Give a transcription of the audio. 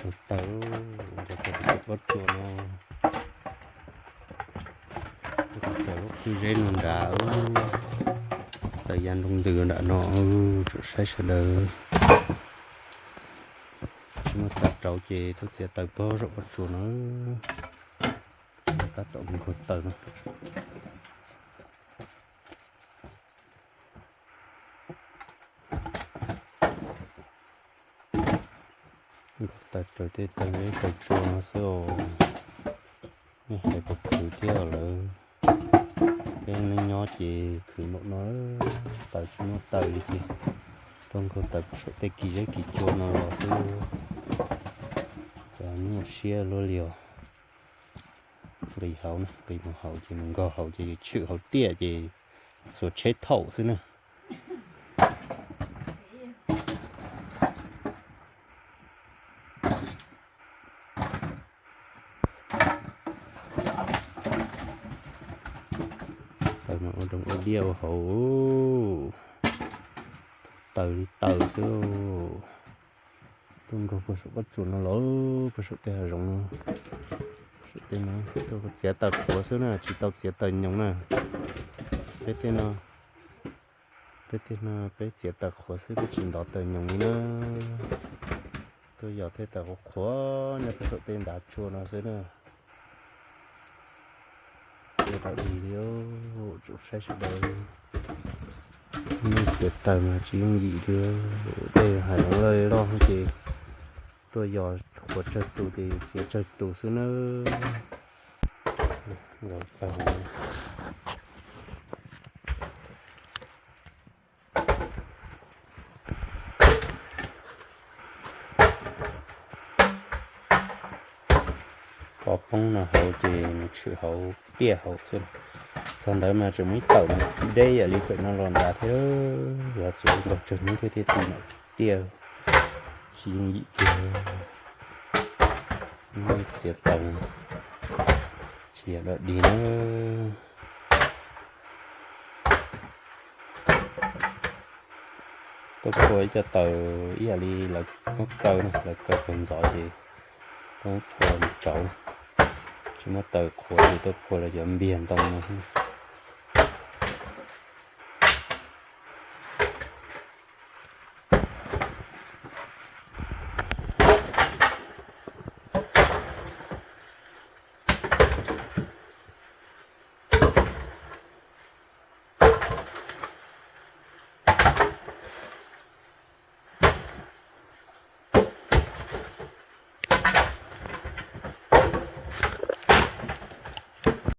Taws, nkaus taws pob tsuas no, nkaus taws lub qwj zeb no nrad, taws ya nroo ntws nram no, tsoom saib sawv daws. Tsis muaj taws rauv ces tuaj txiav taws pob zaum pob tsuas no, tab tom nkaus taws no. Nkaus taws raws tej taws zeb taws tsua no xwb os. Nej hais puas khwv thiab lawm? Peb neej nyob ces khwv npaum no, taws tsis muaj taws li ces tuaj nkaus taws saum tej kis zeb kis tsua no los xwb. Cas nyuaj siab luaj li os. Nqis hauv na, nqis mus hauv ces mus nkaug hauv ces tshwm hauv tiaj ces xuas tsheb thaum xwb na. Taws mas ua rau ua diaj ua hauv, taws li taws xwb. Tuaj nkaug puag saum pob tsuas no los, puag saum tej hav zoov no, saum tej no, tuaj txiav taws qhuav xwb na, tsis tau txiav taws nyoos na. Peb tej no, peb tej no peb txiav taws qhuav xwb, peb tsis ntov taws nyoos li na. Tuaj yos tej taws qhuav qhuav nyob puag saum tej ntav tsua no xwb na. Txiav tau dig li, tsoom saib sawv daws. Nej txiav taws mas tsis yooj yim li, tej hav zoov loj loj ces tuaj yos qhuav tsawg tus ces txiav tsawg tus xwb na. Pov poob no hauv ces nws tshwm hauv tiaj hauv xwb. Txog ntawd mas tseem muaj ib tawm deb yam li pem no los nrad thiab, yuav tsum nkaug tsawg hnub thiab thiaj ti tiaj. Tsis yooj yim kiag, txiav taws tsis yog dog dig na. Tuaj phua ib co taws ib yam li lawv muab kaw na, lawv kaw pawg ntxov ces tuaj muab phua mus tsauv. Tsis muaj taws qhuav ces tuaj phua los cov npiag ntoo no xwb.